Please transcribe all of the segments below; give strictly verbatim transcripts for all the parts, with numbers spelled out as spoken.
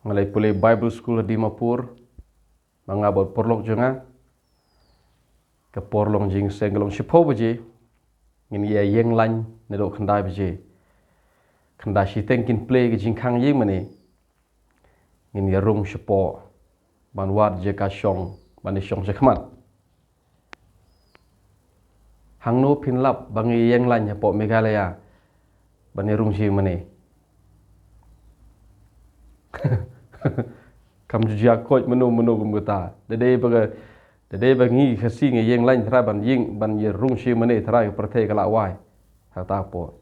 Nga la pule Bible School ha Dimapur, ma nga bad u paralok jong nga. Ka por long jingïaseng ka long shiphew baje. Ngin ïa ïeng lain naduh khyndai baje. Khyndai shiteng kin plie ka jingkhang ïing mane. Ngin ïa rung shapoh ban wad jaka shong, ban ïa shong shakhmat. Hangno phin lap ba ngi ïeng lain hapoh Meghalaya ban ïa rung shi mane? Kam ju jia koit mano mano kum kata. Da dei ba ka, da dei ba ngi Khasi ngi ïeng lain trai ban ïeng, ban ïa rung shi mane trai ka pyrthei ka la wai. Hata por.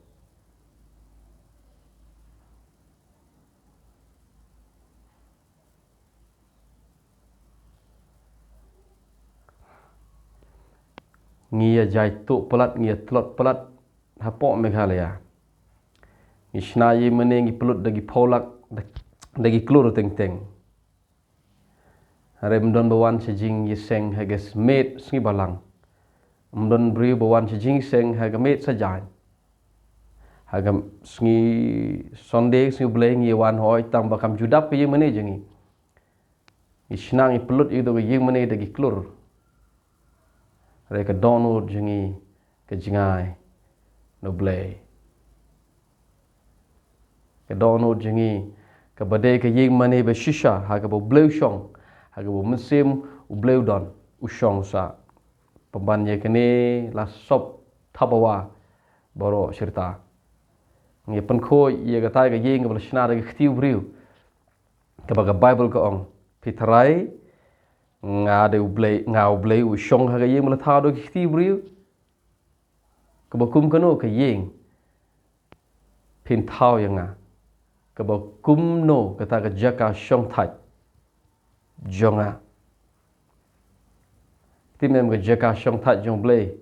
Ngi ïa jai tuh palat, ngi ïa tlot palat hapoh Meghalaya. Ngi shna ïing mane ngi pynlut da ki phew lak, da, da ki klur teng teng. Hynrei ym don ba wan sha jingïaseng ha ka miet sngi Balang. Ym don briew ba wan sha jingïaseng ha ka miet Saitjaiñ. Ha ka sngi Sunday, sngi U Blei ngi wan hoi tang ba kam ju dap ka ïing mane jong ngi. Ngi shna ngi pynlut ïa ka ïing mane da ki klur. Hynrei ka dohnud jong ngi ka jngai na U Blei. Ka dohnud jong ngi kaba dei ka ïing mane ba shisha, ha kaba U Blei u shong, ha kaba u Mynsiem U Blei u don, u shong u sah. Pynban ïa kane la sop thapbawa baroh shirta. Ngi pynkhuid ïa katai ka ïing kaba la shna da ka kti u briew. Kaba ka Baibl ka ong, phi tharai nga dei U Blei, nga U Blei u shong ha ka ïing ba la thaw da ki kti briew? Kaba kum kano ka ïing phin thaw ïa nga? Kaba kumno kata ka jaka shongthait jong nga? Te mem ka jaka shongthait jong U Blei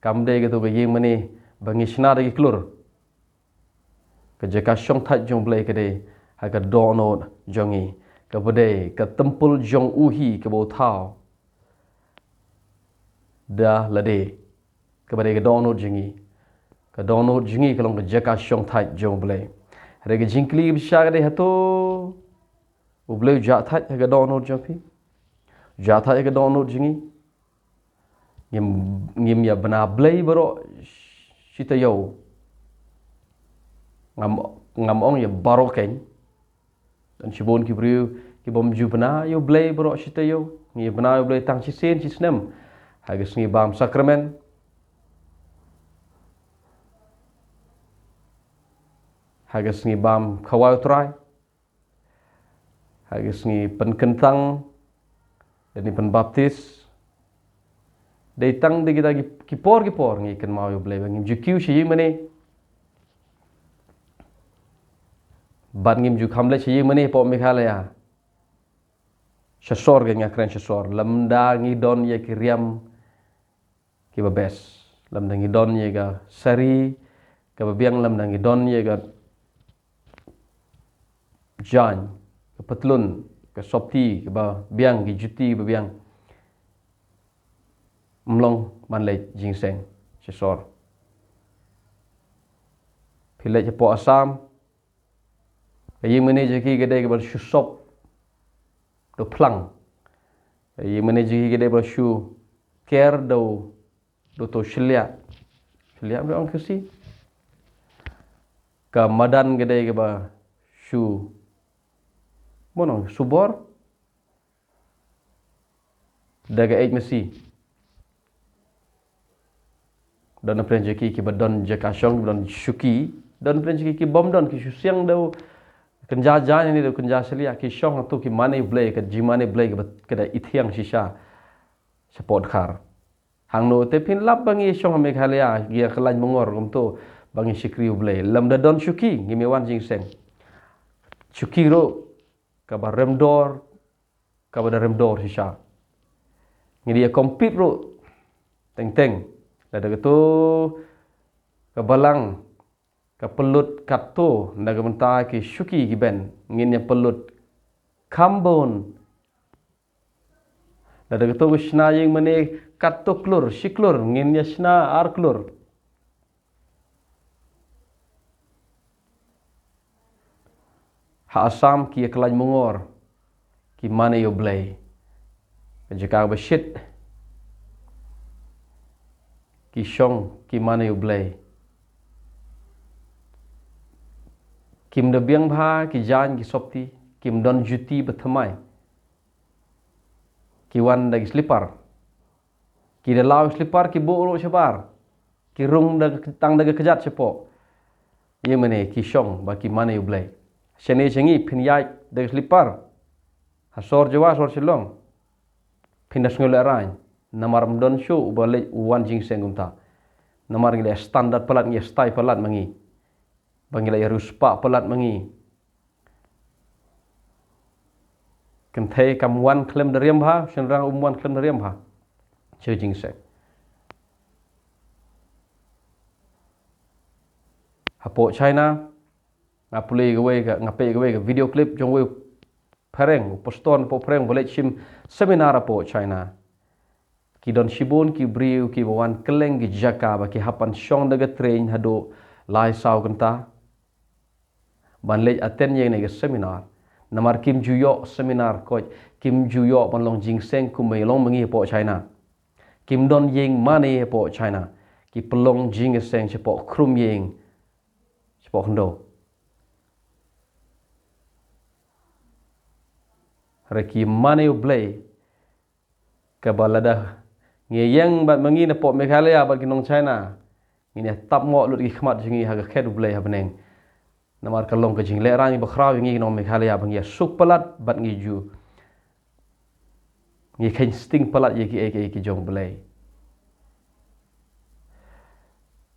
kam dei kato ka ïing mane ba ngi shna da ki klur. Ka jaka shongthait jong U Blei ka dei ha ka dohnud jong ngi, kaba dei ka templ jong u hi kaba u thaw da lade. Kaba dei ka dohnud jong ngi. Ka dohnud jong ngi ka long ka jaka shongthait jong U Blei. Hynrei ka jingkylli ba shisha ka dei, hato U Blei u jah thait ha ka dohnud jong phi? U jah thait ha ka dohnud jong ngi? Ngim, ngim ïa bna blei baroh shi taïew. Ngam, ngam ong ïa baroh keiñ. Don shibun ki briew ki bym ju bna ïa U Blei baroh shi taïew. Ngi ïa bna ïa U Blei tang shisien shi snem. Ha ka sngi bam sakramen. Ha ka sngi bam khawai U Trai. Ha ka sngi pynkyntang, da ni pynbaptis. Dei tang da kita ki, ki por ki por ngi kynmaw ïa U Blei ba ngim ju kiew sha ïing mane. Bad ngim ju kham leit sha ïing mane hapoh Meghalaya. Sha sor, nga kren sha sor. Lymda ngi don ïa ki riam kiba best. Lymda ngi don ïa ka sari kaba biang, lymda ngi don ïa ka jaiñ, ka patlun, ka sopti kaba biang, ki juti ba biang. Ym long ban leit jingïaseng sha sor. Phi leit hapoh Assam, ka ïing mane jong ki ka dei kaba shu sop da u phlang. Ka ïing mane jong ki ka dei ba shu ker da u, da uto u shylliah. Shylliah ba ong Khasi. Ka madan ka dei kaba shu, mo nong, shu bor da ka eit masi. Don napdeng jong ki kiba don jaka shong, kiba don shuki. Don napdeng jong ki ki bym don, ki shu siang da u kynja jaiñ ne da u kynja shylliah, ki shong hato ki mane Blei, ka jingmane Blei kaba, ka da ithiang shisha shapoh Dkhar. Hangno te phin lap ba ngi shong ha Meghalaya, ngi ïa kyllain myngor kumto ba ngi shakri U Blei? Lymda don shuki ngim ïa wan jingïaseng. Shuki ruh kaba rem dor, kaba da rem dor shisha. Ngi dei ïa compete ruh teng teng. Lada kato ka balang ka pynlut katto na ka bynta ki shuki ki ben, ngin ïa pynlut kham bun. Lada kato ka shna ïing mane katto klur, shi klur, ngin ïa shna ar klur. Ha Assam ki ïa kyllaiñ mungor ki mane ïa U Blei. Ka jaka ba shit ki shong ki mane ïa U Blei. Kim da biang bha ki jaiñ ki sopti, kim don juti ba thymmai. Ki wan da ki slipar. Ki da law slipar ki buh ruh shabar. Ki rung da tang da ka kjat shapoh. Ïa mane ki shong ba ki mane ïa U Blei. Shane sha ngi phin ïaid da ki slipar. Ha sor Jowai sor Shillong. Phin da sngew lehraiñ. Namar ym don shuh uba leit u wan jingseng kumta. Namar ngi leh standard palat, ngi style palat ma ngi. Ba ngi leh riewspah palat ma ngi. Kynthei kam wan khlem da riam bha, shynrang um wan khlem da riam bha. Sha jingseng. Hapoh China, nga pule kawei ka, nga peit kawei ka video clip jong uwei u phareng, u pastor napoh phareng, ba leit shim seminar hapoh China. Ki don shibun ki briew kiba wan kylleng ki jaka ba ki hap ban shong da ka train haduh lai saw kynta. Ban leit attend ïa kane ka seminar. Namar kim ju ïoh seminar koit, kim ju ïoh ban long jingseng kumba ïa long ma ngi hapoh China. Kim don ïing mane hapoh China. Ki pynlong jingseng shapoh khrum ïing. Shapoh khyndew. Hynrei ki mane ïa U Blei, kaba lada ngi ïeng bad ma ngi napoh Meghalaya bad ki nong China, ngin ïa tap ngoh lut ki khmat jong ngi ha ka khet U Blei ha bneng. Namar ka long ka jinglehraiñ ba khraw ïa ngi ki nong Meghalaya ba ngi ïa suk palat bad ngi ju, ngi kheiñ sting palat ïa kiei kiei ki jong U Blei.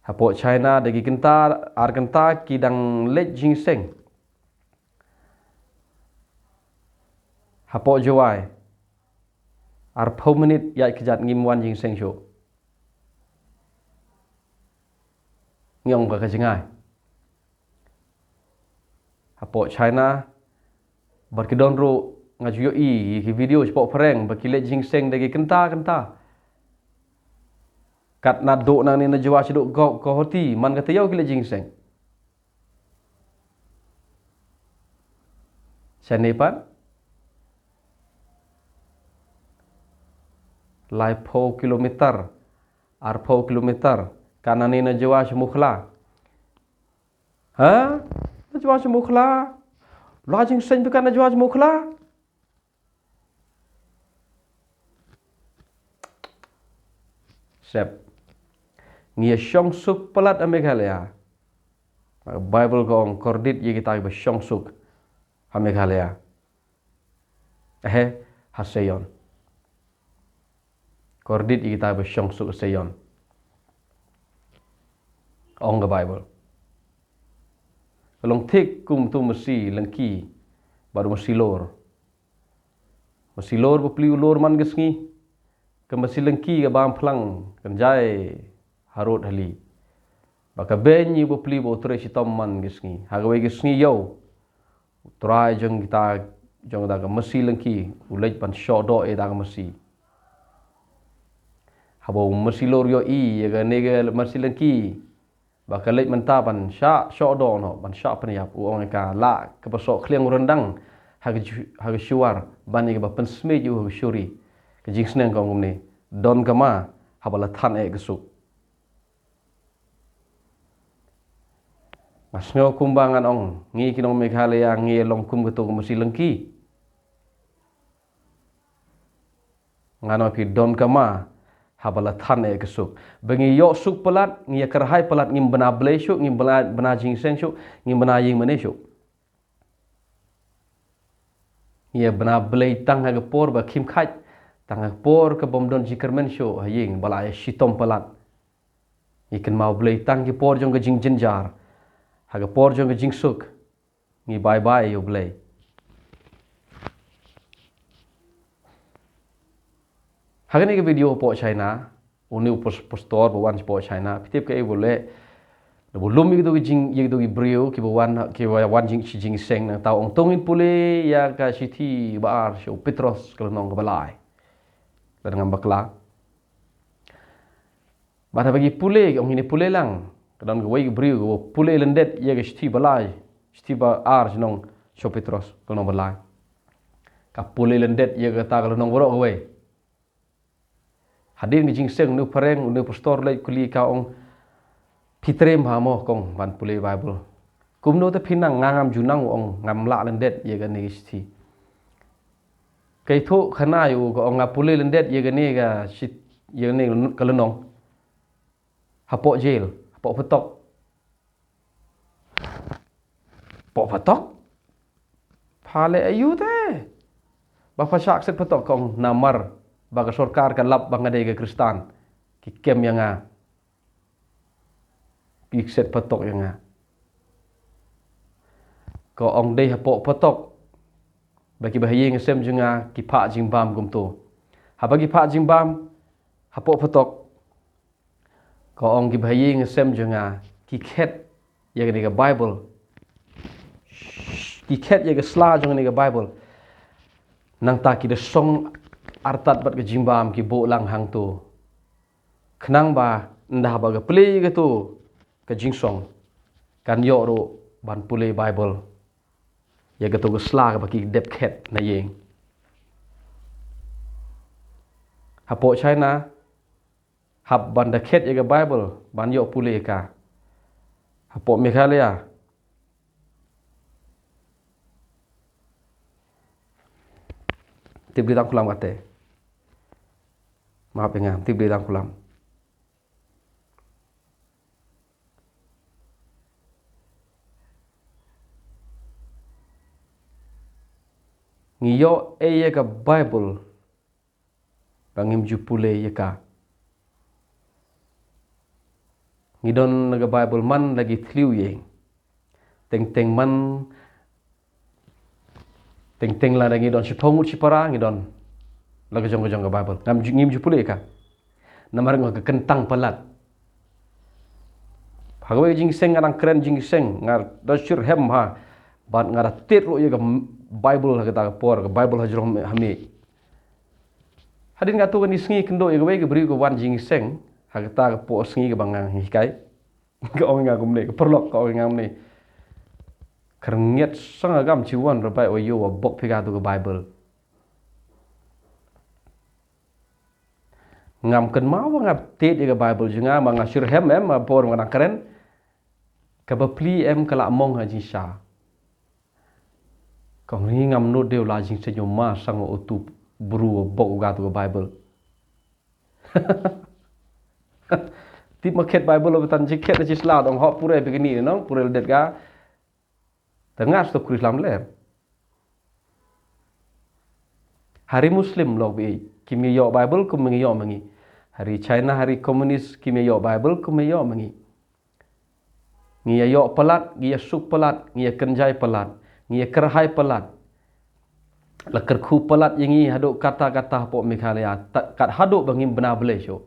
Hapoh China da ki kynta ar kynta ki dang leit jingseng. Hapoh Jowai arphew minit ïaid kjat ngim wan jingseng shuh. Ngi ong ba ka jngai. Hapoh China bad ki don ruh, nga ju ïohi ki video shapoh phareng ba ki leit jingseng da ki kynta kynta. Kat naduh nangne na Jowai shaduh Guwahati man ka taïew ki leit jingseng. Shane pat laiphew kilometer, arphew kilometer. Kat nangne na Jowai sha Mukhla. Ha? Na Jowai sha Mukhla. La jingseng phi kat na Jowai sha Mukhla. Sep. Ngi ïa shong suk palat ha Meghalaya. Bible ka ong kordit ïa kita kiba shong suk ha Meghalaya. Eh, ha Seion. Kordit ïa kita kiba shong suk ha Seion. Ong ka Bible. Ka long thik kum utu u masi lyngki bad u masi lor. Masi lor bapli u lor man ka sngi. Ka masi lyngki ka bam phlang, kan jai harud hali. Ba ka beiñ ïa u bapli ba u trei shitom man ka sngi. Ha kawei ka sngi ïew, u trai jong kita, jong kita ka masi lyngki u leit ban shoh doh ïa kita ka masi. Haba u masi lor u ïohi ïa kane ka masi lyngki ba ka leit mynta ban shah shoh doh noh, ban shah pynïap, u ong ïa ka, lah kaba soh khliang u ryndang ha ka ju-, ha ka shuwar, ban ïa kaba pynsmit ïa u ha ka shuri. Ka jingsneng ka ong kumne, don ka ma haba la than eh ka suk. Nga sngew kumba ngan ong, ngi ki nong Meghalaya ngi long kum kato ka masi lyngki. Ngan ong phi, don ka ma haba la than eh ka suk. Ba ngi ïoh suk palat, ngi ïa kyrhai palat, ngim bna blei shuh, ngim bna, bna jingseng shuh, ngim bna ïing mane shuh. Ngi ïa bna blei tang ha ka por ba khim khait, tang ha ka por ka bym don jingkyrmen shuh ha ïing, ba la ïa shitom palat. Ngi kynmaw blei tang ki por jong ka jingjynjar. Ha ka por jong ka jingsuk ngi bye bye ïa u Blei. Ha kane ka video hapoh China, une u pos-, pastor ba wan shapoh China, phi tip kaei ba u leh? Da ba u lum ïa kito ki jing, ïa kito ki briew kiba wan, kiba wan jing, shi jingseng, nangta u ong to ngin pule ïa ka shithi ba ar sha u Petros ka lynnong kaba lai. Lada ngam bakla. Bad haba ki pule, ki ong ngin ïa pule lang. Ka don kawei ka briew kaba pule lyndet ïa ka shithi ba lai, shithi ba ar sha lynnong Sho Petros, ka lynnong ba lai. Ka pule lyndet ïa kata ka lynnong baroh kawei. Hadien ka jingseng, une u phareng, une u pastor leit kylli ka, ong, phi trei bha mo, ka ong, ban pule Bible. Kumno te phi nang? Nga ngam ju nang, ong, ngam lah lyndet ïa kane ka shithi. Ka ïathuh khana ïa u, ka ong, nga pule lyndet ïa kane ka shit, ïa kane ka lynnong hapoh jail, hapoh phatok. Hapoh phatok? Pha leh aïu te ba pha shah kset phatok? Ka ong, namar ba ka sorkar ka lap ba nga dei ka Khristan, ki kem ïa nga, ki kset phatok ïa nga. Ka ong, dei hapoh phatok ba kiba ha ïing ha sem jong nga ki phah jingbam kumto. Haba ki phah jingbam hapoh phatok, ka ong, kiba ha ïing ha sem jong nga ki khet ïa kane ka Bible. Ki khet ïa ka sla jong kane ka Bible. Nangta ki da song artat bad ka jingbam, ki buh lang hangto. Khnang ba ynda ba ka plie ïa kato ka jingsong, kan ïoh ruh ban pule Bible ïa kato ka sla kaba ki dep khet na ïing. Hapoh China, hap ban da khet ïa ka Bible ban ïoh pule ïa ka. Hapoh Meghalaya, tip dei tang kulam kate. Map ïa nga, tip dei tang kulam. Ngi ïoh ei ïa ka Bible ba ngim ju pule ïa ka. Ngi don la ka Bible man la ki thliew ïing. Teng teng man, teng teng lada ngi don shiphew ngut shipara, ngi don la ka jong ka jong ka Bible. Ngam ju, ngim ju pule ïa ka. Namar nga ka kyntang palat. Ha kawei ka jingseng nga dang kren jingseng, nga da shitrhem ha. Bad nga da tied ruh ïa ka Bible ha kata ka por, ka Bible ha jrong ha mih. Hadien katto katne sngi, kynduh ïa kawei ka briew ka wan jingseng ha kata ka por, sngi kaba nga hikai. Ka ong ïa nga kumne, ka paralok ka ong ïa nga kumne, khyrngiat sngewbha, ngam ju wan, Rabai, wa ïoh wa bok phi katto ka Bible. Ngam kynmaw ba nga tied ïa ka Bible jong nga, ma nga shitrhem em, ha por ba nga dang kren. Kaba plie em, ka la mong ha jingshisha. Ka ong, ngam nud de u la jingseng, ma sngewbha uto u briew u bok u katto ka Bible. Tip ma khet Bible, ba tan jingkhet na shisla, dang hok pure bikini, no, pure lyndet ka. Te nga sdang Khristan lem. Ha ri Muslim lok bi, kim ïoh Bible kum ngi ïoh ma ngi. Ha ri China, ha ri komunis, kim ïoh Bible kum ïoh ma ngi. Ngi ïa ïoh palat, ngi ïa suk palat, ngi ïa kynjai palat, ngi ïa kyrhai palat. La kyrkhu palat ïa ngi haduh katta katta hapoh Meghalaya, ta-, kat haduh ba ngim bna blei shuh.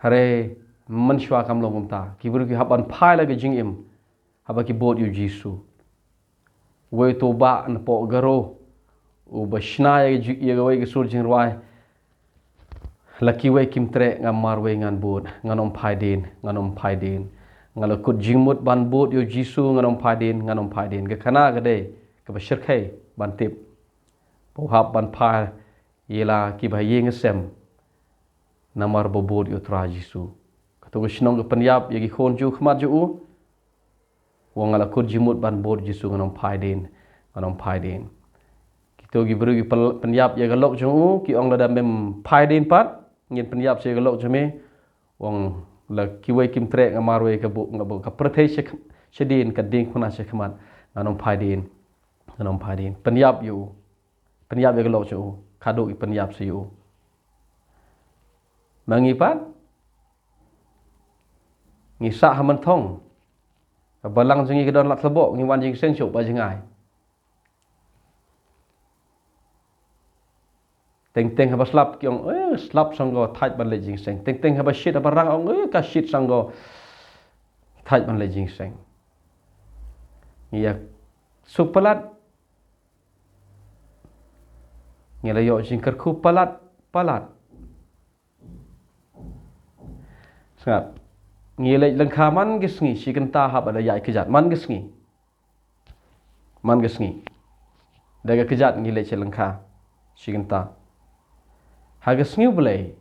Hynrei mynshuwa kam long kumta. Ki briew ki hap ban phai la ka jingim haba ki bud ïa u Jisu. Wei uto u bah napoh Garo, uba shna ïa ka ju-, ïa kawei ka sur jingrwai. La kiwei kim treh, nga marwei ngan bud, ngan ym phai dien, ngan ym phai dien. Nga la kut jingmut ban bud ïa u Jisu, ngan ym phai dien, ngan ym phai dien. Ka khana ka dei kaba shyrkhei ban tip. Ba u hap ban phai ïa la kiba ha ïing ha sem namar ba bud ïa u Trai Jisu. Kato ka shnong ka pynïap ïa ki khun jong u ha khmat jong u. Ong, nga la kut jingmut ban bud Jisu, ngan ym phai dien, ngan ym phai dien. Kito ki briew ki pyn-, pynïap ïa ka lok jong u, ki ong, lada mem phai dien pat, ngin pynïap sa ïa ka lok jong me. Ong, la kiwei kim treh, nga marwei, ka bud, nga bud, ka pyrthei sha kh-, sha dien, ka diengphna sha khmat. Ngan ym phai dien, ngan ym phai dien. Pynïap ïa u. Pynïap ïa ka lok jong u, ka dei ki pynïap sa ïa u. Ma ngi pat, ngi sah ha Mynthong. Ka balang jong ngi ka don Lad Thlabok, ngi wan jingseng shuh ba jngai. Teng teng haba slap ki ong, eh, slap sanggo, thait ban leit jingseng. Teng teng haba shit haba rang ong, eh, ka shit sanggo, thait ban leit jingseng. Ngi ïa suk palat, ngi la ïoh jingkyrkhu palat, palat. Ngi leit lyngkha man ka sngi shi kynta haba la ïaid kjat man ka sngi. Man ka sngi. Da ka kjat ngi leit sha lyngkha shi kynta. Ha ka sngi U Blei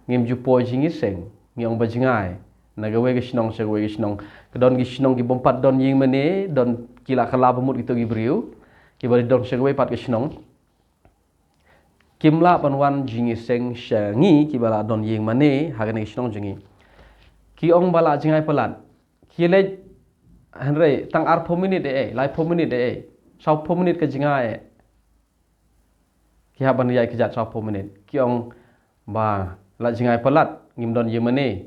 ngim ju poi jingïaseng, ngi ong ba jngai na kawei ka shnong sha kawei ka shnong. Ka don ki shnong ki bym pat don ïing mane, don ki la kylla ba mut kito ki briew kiba don sha kawei pat ka shnong. Kim lah ban wan jingïaseng sha ngi kiba la don ïing mane ha kane ka shnong jong ngi. Ki ong ba la jngai palat. Ki leit hynrei tang arphew minit eh, laiphew minit eh, sawphew minit ka jngai eh. Ki hap ban ïaid kjat sawphew minit. Ki ong ba la jngai palat, ngim don ïing mane.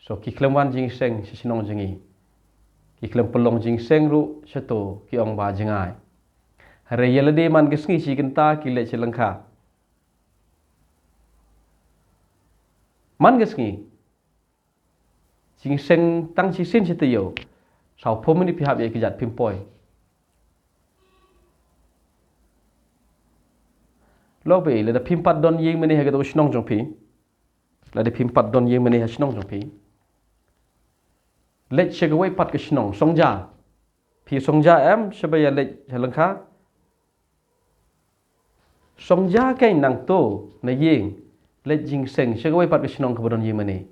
So ki khlem wan jingïaseng sha shnong jong ngi. Ki khlem pynlong jingïaseng ruh shato, ki ong ba jngai. Hynrei ïa lade man ka sngi shi kynta ki leit sha lyngkha. Man ka sngi. Jingïaseng tang shisien shi taïew. Sawphew minit phi hap ïaid kjat phim poi. Lok ba lada phim pat don ïing mane ha kato ka shnong jong phi. Lada phim pat don ïing mane ha shnong jong phi. Leit sha kawei pat ka shnong, song ja. Phi song ja em, shaba ïa leit sha lyngkha. Song ja kein nangto na ïing, leit jingïaseng sha kawei pat ka shnong kaba don ïing mane.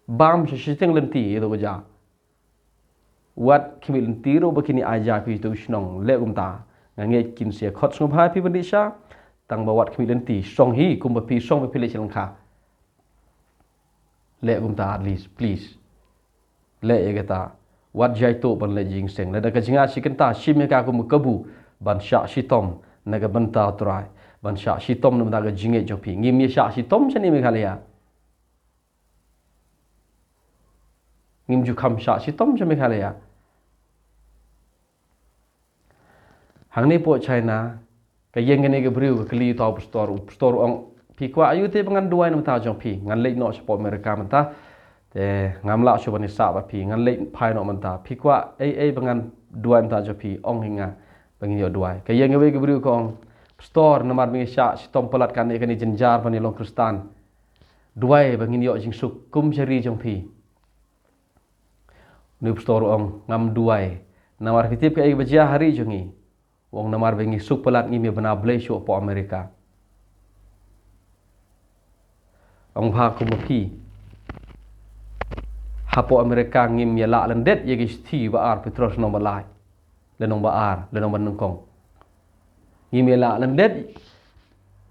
Bam sha shiteng lynti ïa to ka ja. Wat khmih lynti ruh ba kin ïa ai ja phi to ka shnong, leh kumta. Nga ngeit kin sa ïa khot sngewbha phi ban dih sha, tang ba wat khmih lynti, song hi kumba phi song ba phi leit sha lyngkha. Leh kumta at least, please. Leh ïa kata. Wat jai to ban leit jingïaseng. Lada ka jingïaseng shi kynta, shim ïa ka kum ka kabu ban shah shitom na ka bynta U Trai. Ban shah shitom na ka bynta ka jingngeit jong phi. Ngim ïa shah shitom shane Meghalaya. Ngim ju kham shah shitom sha Meghalaya. Hangne hapoh China, ka ïeng kane ka briew ka kylli uta u pastor, u pastor u ong, phi kwah aïu te ba ngan duwai na ka bynta jong phi, ngan leit noh shapoh America mynta. Te ngam lah shuh ban ïasah bad phi, ngan leit phai noh mynta. Phi kwah ei ei ba ngan duwai na ka bynta jong phi, ong hi nga ba ngin ïoh duwai. Ka ïeng kawei ka briew ka ong, pastor, namar ba ngi shah shitom palat kane kane jynjar ban ïa long Khristan. Duwai ba ngin ïoh jingsuk kum sha ri jong phi. Une u pastor u ong, ngam duwai. Namar phi tip kaei kaba jia ha ri jong ngi. U ong namar ba ngi suk palat, ngim ïa bna blei shuh hapoh America. Ong bha kum ma phi. Hapoh America ngim ïa lah lyndet ïa ki shithi ba ar Petros lynnong ba lai, lynnong ba ar, lynnong ba nyngkong. Ngim ïa lah lyndet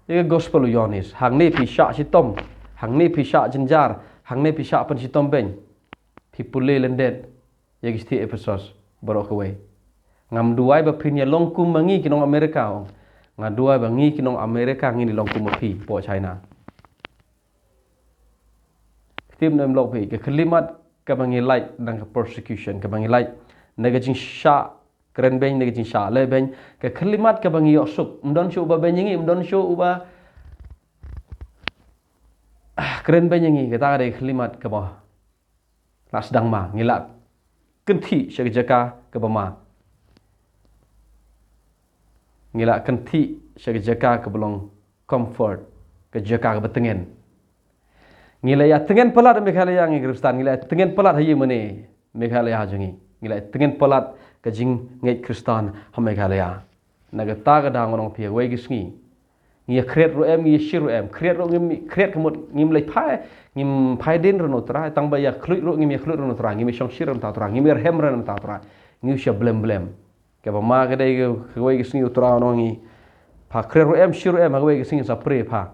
ïa ka gospel u Ïoannis. Hangne phi shah shitom, hangne phi shah jynjar, hangne phi shah pynshitom beiñ. Phi pule lyndet ïa ki shithi Ephesos baroh kawei. Ngam duwai ba phin ïa long kum ma ngi ki nong America, ong. Nga duwai ba ngi ki nong America ngin ïa long kum ma phi hapoh China. Tip ne em lok phi, ka khyllipmat kaba ngi lait na ka persecution, kaba ngi lait na ka jingshah kren beiñ, na ka jingshah leh beiñ, ka khyllipmat kaba ngi ïoh suk. Ym don shuh uba beiñ ïa ngi, ym don shuh uba, ah, kren beiñ ïa ngi, kata ka dei ka khyllipmat kaba la sdang ma, ngi la kynthih sha ka jaka kaba ma. Ngi la kynthih sha ka jaka kaba long comfort, ka jaka kaba tngen. Ngi la ïa tngen palat ha Meghalaya ngi Khristan, ngi la ïa tngen palat ha ïing mane Meghalaya ha jong ngi. Ngi la ïa tngen palat ka jingngeit Khristan ha Meghalaya. Na kata ka daw ngan ong phi ha kawei ka sngi. Ngi ïa khriat ruh em, ngi ïa shir ruh em. Khriat ruh ngim khriat ka mut ngim leit phai, ngim phai dien ruh na u Trai, tang ba ïa khluit ruh ngim ïa khluit ruh na u Trai, ngim ïa shong shir ruh na u Trai, ngim ïa rhem ruh na u Trai. Ngi ïa sha blem blem. Kaba ma ka dei ka kawei ka sngi u Trai u ong ïa ngi. Pha khriat ruh em, shir ruh em, ha kawei ka sngi sa prie pha.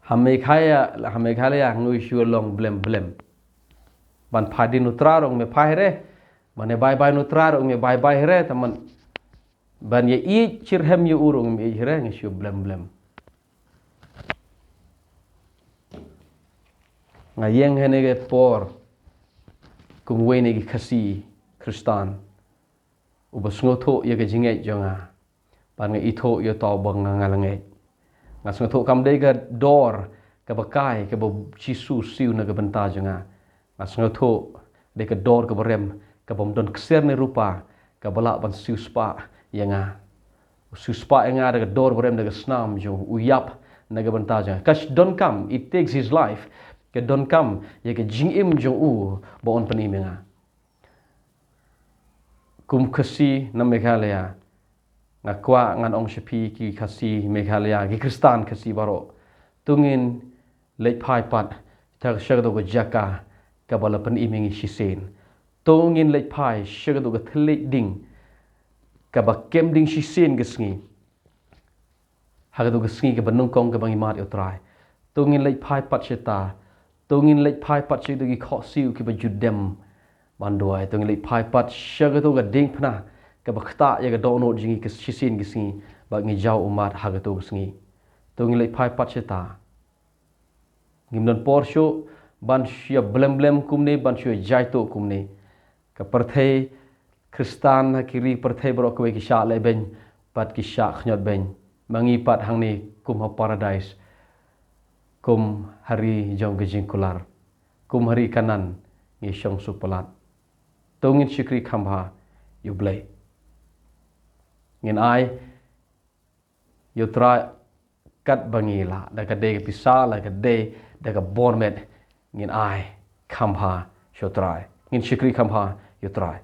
Ha Meghalaya, ha Meghalaya ngi shu long blem blem. Ban phai dien u Trai ruh ngim phai hi re. Ban ïa bye bye na u Trai ruh ngim bye bye hi re, tang ban, ban ïa ïeit shyrhem ïa u ruh ngim ïeit hi re, ngi shu blem blem. Nga ïeng hangne ka por kum uwei na ki Khasi Khristan uba sngewthuh ïa ka jingngeit jong nga. Bad nga ithuh ïa uta uba nga, nga la ngeit. Nga sngewthuh kam dei ka dor kaba kai kaba u Jisu siew na ka bynta jong nga. Nga sngewthuh dei ka dor kaba rem, kaba ym don ksiar ne rupa, kaba lah ban siewspah ïa nga. U siewspah ïa nga da ka dor ba rem da ka snam jong u, u ïap na ka bynta jong nga. Ka donkam, it takes his life. Ka donkam ïa ka jingim jong u ba un pynim ïa nga. Kum Khasi na Meghalaya, nga kwah ngan ong sha phi ki Khasi Meghalaya, ki Khristan Khasi baroh, to ngin leit phai pat sha katu ka jaka kaba la pynim ïa ngi shisien. To ngin leit phai sha katu ka thylliej ding kaba kem ding shisien ka sngi, ha katu ka sngi kaba nyngkong kaba ngi mad ïa U Trai. To ngin leit phai pat shata. To ngin leit phai pat sha katu ki khohsiew kiba ju dem ban duwai. To ngin leit phai pat sha katu ka diengphna kaba ktah ïa ka dohnud jong ngi ka shisien ka sngi, ba ngi jaw ummat ha katu ka sngi. To ngin leit phai pat shata. Ngim don por shuh ban ïa blem blem kumne, ban ïa jaituh kumne. Ka pyrthei Khristan ha ki ri pyrthei baroh kawei ki shah leh beiñ bad ki shah khñiot beiñ. Ma ngi pat hangne kum ha paradais, kum ha ri jong ka jingkular, kum ha ri Kanaan ngi shong suk palat. To ngin shakri kham bha ïa U Blei. Ngin ai ïa U Trai katba ngi lah, da ka dei ka pisa, la ka dei da ka bor met, ngin ai kham bha sha U Trai. Ngin shakri kham bha ïa U Trai.